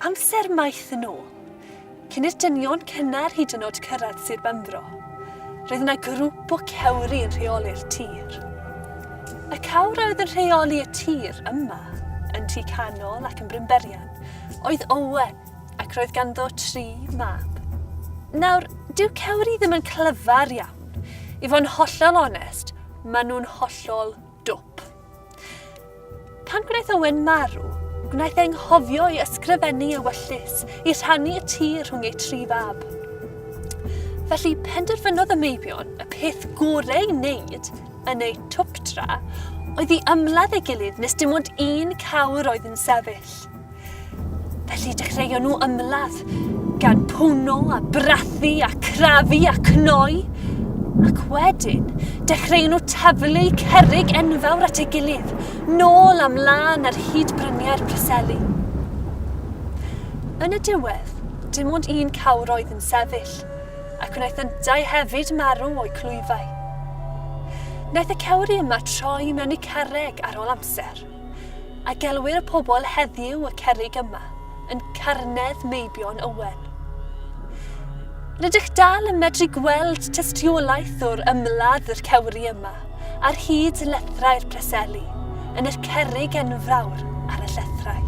Amser maith yn ôl, cyn i'r dynion cynnar hyd yn oed cyrraedd Sir Benfro, roedd yna grŵp o cewri yn rheoli'r tir. Y cawr a oedd yn rheoli y tir yma, yn Tŷ Canol ac yn Brynberian, oedd Owen, ac roedd ganddo tri mab. Nawr, dyw cewri ddim yn clyfar iawn. I fod yn hollol onest, maen nhw'n hollol dwp. Pan gwnaeth Owen marw, gwnaeth e anghofio i ysgrifennu ewyllys i rhannu y tir rhwng ei tri fab. Felly penderfynodd y meibion y peth gorau i wneud yn eu twpdra oedd i ymladd ei gilydd nes dim ond un cawr oedd yn sefyll. Felly dechreuon nhw ymladd, gan pwno a brathu a crafu a cnoi. Ac wedyn, dechreuon nhw taflu cerrig enfawr at ei gilydd, nôl a mlaen ar hyd bryniau'r Preseli. Yn y diwedd, dim ond un cawr oedd yn sefyll, ac wnaeth yntau hefyd marw o'i clwyfau. Wnaeth y cewri yma troi mewn i carreg ar ôl amser. A gelwir y pobl heddiw y cerrig yma yn Carnedd Meibion Owen. Rydych dal yn medru gweld tystiolaeth o'r ymladd yr cewri yma ar hyd lethrau'r Preseli, yn yr cerrig enfawr ar y llethrau.